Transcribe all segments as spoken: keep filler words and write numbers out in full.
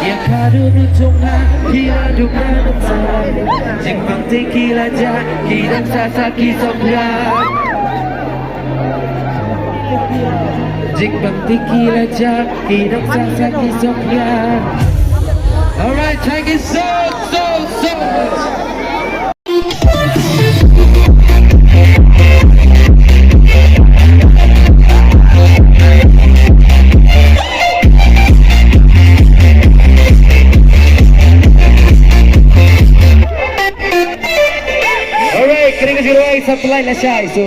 Ïa ka dunu jong nga ki la duna nang sa. Jingpang te ki la ja ki dang sa sa ki sopia. Jingpang te ki la ja ki dang sa sa ki sopia. Alright, thank you so, so, so much. Alright, kane ka jingrwai sa pynlait lashai, so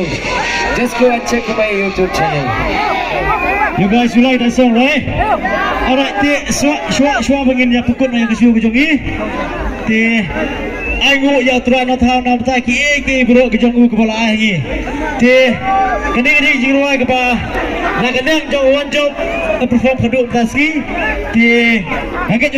just go and check my YouTube channel. You guys, you like that song, right? Alright, te shuwa shuwa shuwa ba ngin ïa pynkut ïa ka show ka jong ngi. Te ai nguh ïa u Trai Nongthaw na bynta kiei kiei baroh ka jong u kaba la ai ha ngi. Te kane ka dei ka jingrwai kaba na ka liang jong u Wanjop ka perform haduh mynta sngi. Te ha ka